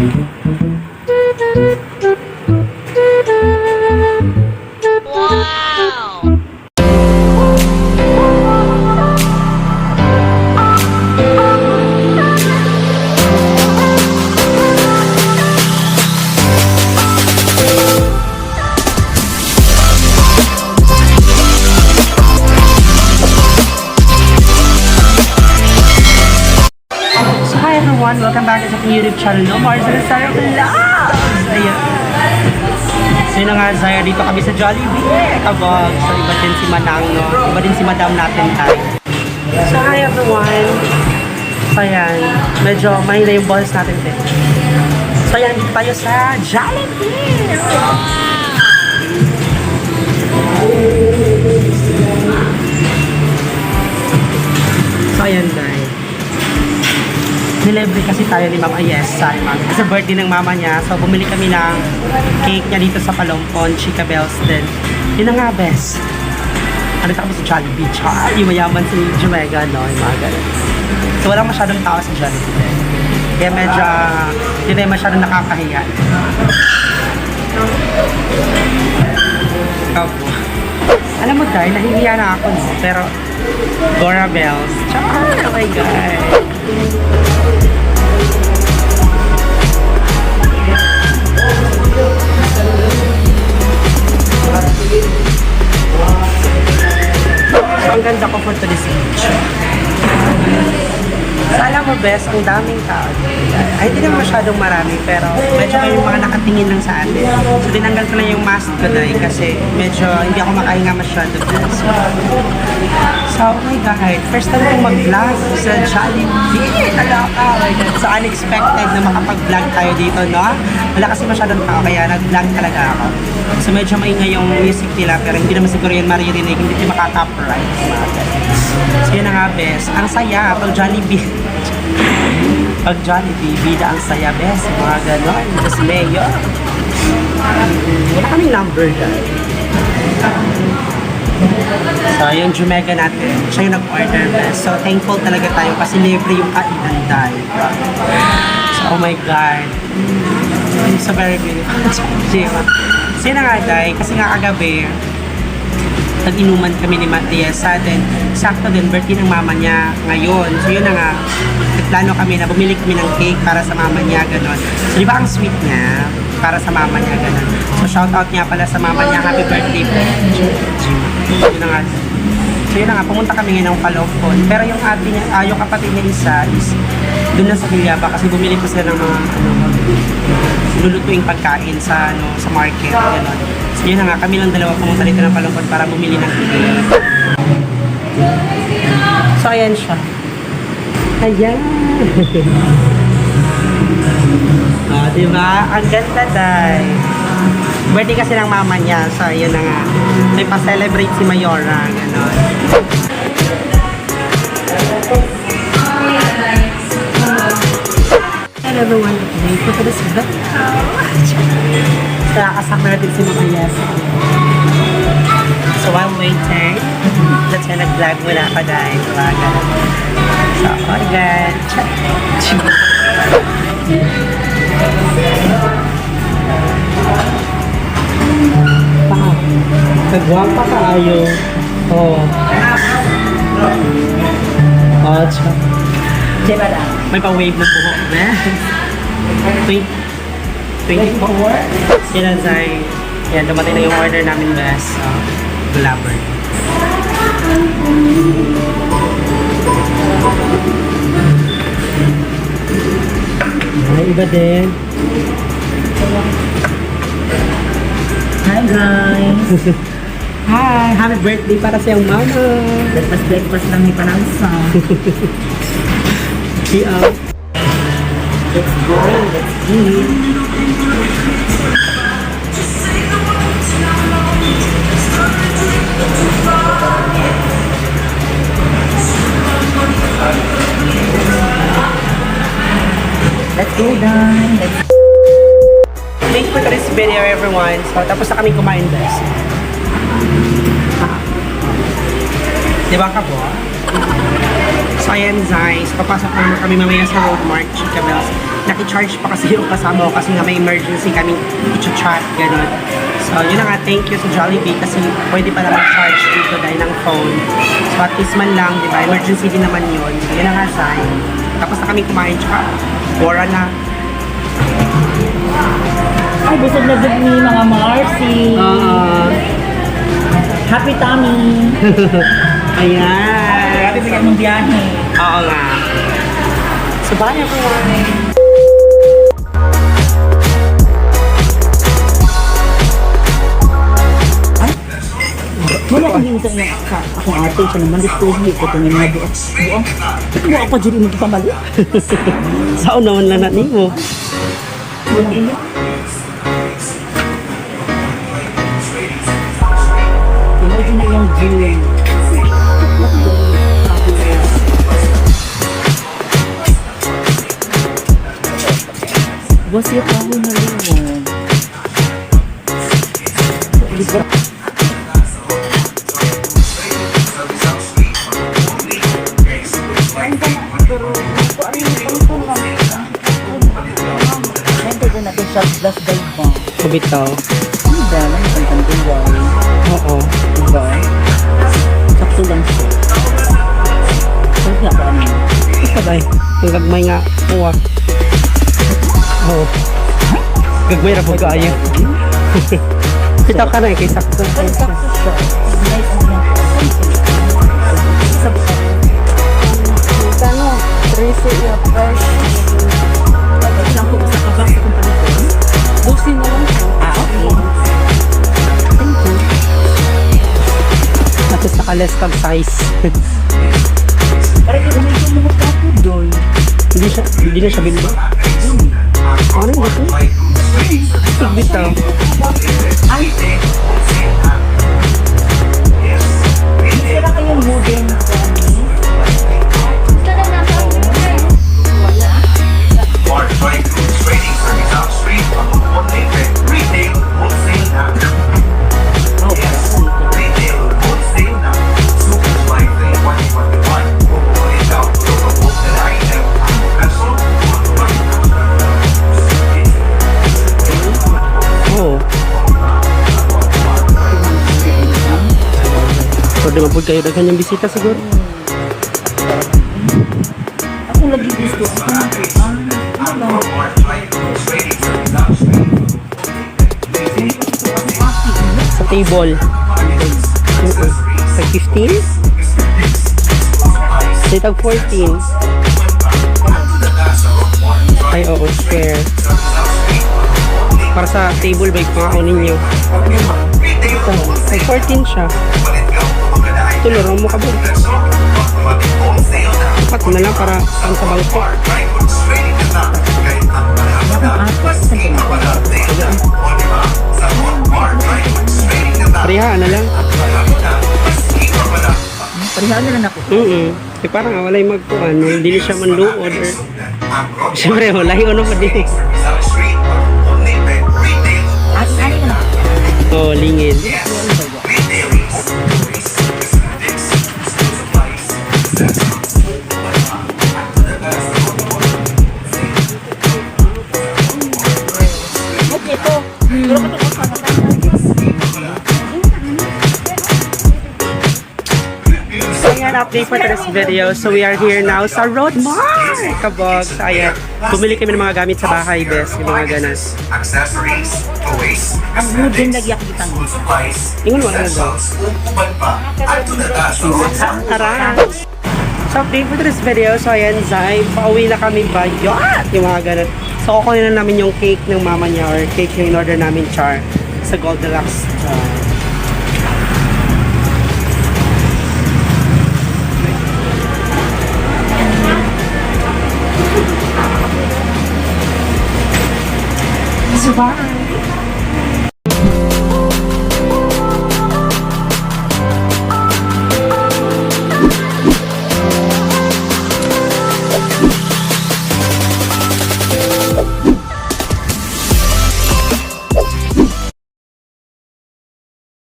Wow! So hi everyone! Welcome back sa aking YouTube channel, No More sa Sarah Vlogs! Ayan. So yun na nga, Zaire, dito kami sa Jollibee. Kabog. So iba din si Manang, no? Iba din si Madam natin tayo. So hi everyone! So ayan, medyo mahina yung boses natin din. So ayan, dito tayo sa Jollibee! So ayan, guys. Nilibre kasi tayo ni Ma'am Ayesa. Ma'am. Kasi birthday ng mama niya. So, bumili kami ng cake niya dito sa Palompon, Chica Bells din. Yun na nga, best. Ano kami sa Jollibee? Char! Yung mayaman si Jumega, no? Yung mga ganun. So, walang masyadong tao sa Jollibee din. Kaya medyo, hindi na masyadong nakakahiya. Ikaw po. Alam mo, Day, nahihiya na ako, no? Pero, Gora Bells. Char! Oh my God! So, ang ganda ko for today's video. So, alam mo, bes, ang daming tao dito. Ay, hindi naman masyadong marami, pero medyo may mga nakatingin lang sa atin. So, tinanggal ko na yung mask ko dahil kasi medyo hindi ako makahinga masyado, bes. So, oh my God, first time kong mag-vlog sa Jollibee. Kaloka, oh my God. So, unexpected na makapag-vlog tayo dito, no? Wala kasi masyadong tao, kaya nag-vlog talaga ako. So, medyo maingay yung music nila, pero hindi naman siguro yun maririnig, hindi tayo makaka-copyright. Mga ganun. So, yun na nga, bes. Ang saya pag Jollibee. Pag Jollibee, bida ang saya, bes. Mga ganon. Diyos mayo. Wala kaming number dyan. So, yung Jumega natin, siya yung nag-order, bes. So, thankful talaga tayo kasi libre yung kainan tayo. So, oh my God. So, very beautiful. Jima. So, yun na nga, Day. Kasi nga kagabi, nag-inuman kami ni Matias sa atin. Sakto din, birthday ng mama niya ngayon. So yun na nga, nagplano kami na bumili kami ng cake para sa mama niya, ganon. So di ba ang sweet niya? Para sa mama niya, ganon. So shout out niya pala sa mama niya, happy birthday po. Yun na nga. So yun na nga, pumunta kami ngayon ng Palompon. Pero yung ate niya, yung kapatid niya isa is doon na sa Villaba kasi bumili pa sila ng mga ano, lulutuing pagkain sa ano sa market gano'n. So yun na nga, kami lang dalawa pumunta dito ng Palompon para bumili ng cake. So ayan siya. Ayan. Oh, di ba? Ang ganda, day. Birthday kasi ng mama niya. So, yun na nga. May pa-celebrate si Mayora. Ganon. Hello everyone, today for this video. Nakakasama natin si Mama Yes. So while waiting, let's go nag-vlog muna ako dahil diba, ganun. So, oh God. Pa, nagwapa ka ayo. Oh. Oh, tsaka. May pa-wave ng buhok na. 24? Yan ang Zay. Yan, dumating na yung order namin, bes. So, Blabber. Ay, iba din. Hi guys! Hi! Happy birthday para sa iyong mama! Breakfast breakfast lang ni Panangsa. Yeah. Let's go! Let's eat! Let's go guys! Let's Thank you for today's video, everyone. So, tapos na kami kumain, bes. Ah. Di ba ka po? So, ayan, guys. Papasok naman kami mamaya sa Road Mark, Chica Bells. Naki-charge pa kasi yung kasama ko kasi nga may emergency kaming i-chat, gano'n. So, yun na nga, thank you sa Jollibee kasi pwede pala mag-charge dito dahil ng phone. So, at least man lang, di ba? Emergency din naman yun. So, yun na nga, Zai. Tapos na kami kumain, tsaka Bora na. Ay, busog na jud ni mga Marcy. Happy tummy. Ayan. Grabe pa mong biyahe. Oo nga. So, bye everyone! Wala akong giunsa niya ka. Akong ate siya naman gusto ko ito may mga buok. Buok. Buok pa jud imong gipamalit. Saan naman lang na nimo? Wala iya. Imagine na iyang view. Wasi kahoy na limon. Di ba? Siyempre doon natin siya blast dive ba? Bitaw. Ano ba? Ano ang kantuway? Oo. Diba? Sakto lang siya. Sakto nga ba ano? Ito ba? Ang gagmay nga. Uwa. Oo. Gagmay ra po kaayo. Bitaw ka na eh, kay sakto. Pero sakto siya. Nice ang iyang Sa Kano, 13 iya fresh. lang ko sa kabak sa kong paliton. Busin na lang siya. Ah, okay. Thank you. Tapos naka-less tag size. Parang yung medyo mga kapo doon. Hindi na siya bilba. Ano yung ito? Bitaw. Ay! Sira kayong wooden dummy? Mark Dry Goods Trading Service Upstream, Retail, Wholesale na. Oh, Yes, retail, wholesale na. Super July 3, 2021. Kukunin daw tulog ang na item. Kaso, Oo. So, di mapod kayo daghan yung bisita siguro. Ako lagi gusto. Ako ah, ano ba? Mark Dry Goods Trading Service Upstream. Sa table. Oo. Sa 15? Sa tag 14. Ay, oo, square. Para sa table bike mga kunin ninyo. Ito, ay 14 siya. Ito, laro mo ka ba? Dapat na lang para ang sa bangko. Pareha, ano lang? Parihaan na lang ako. Mm. Eh, parang nga, walay magkuan. Hindi na siya manluod. Or... Siyempre, wala yung ano pa din. Ay, ay, na lang. Oo, oh, lingid. Okay, ito. Pero So, ayan, update for today's video. So, we are here now sa Roadmart! Kabog. So, ayan, bumili kami ng mga gamit sa bahay, bes. Yung mga ganun. Accessories, toys, Ang wooden lagi ako gitang. school supplies, Ingon wala na daw. essentials, ug uban pa. Adto na ta sa Roadmart. Tara! So, update for today's video. So, ayan, Zai, pauwi na kami ba? Yacht! Yung mga ganun. So, kukunin na namin yung cake ng mama niya or cake yung in-order namin, Char, sa Goldilocks. Char. So, bye!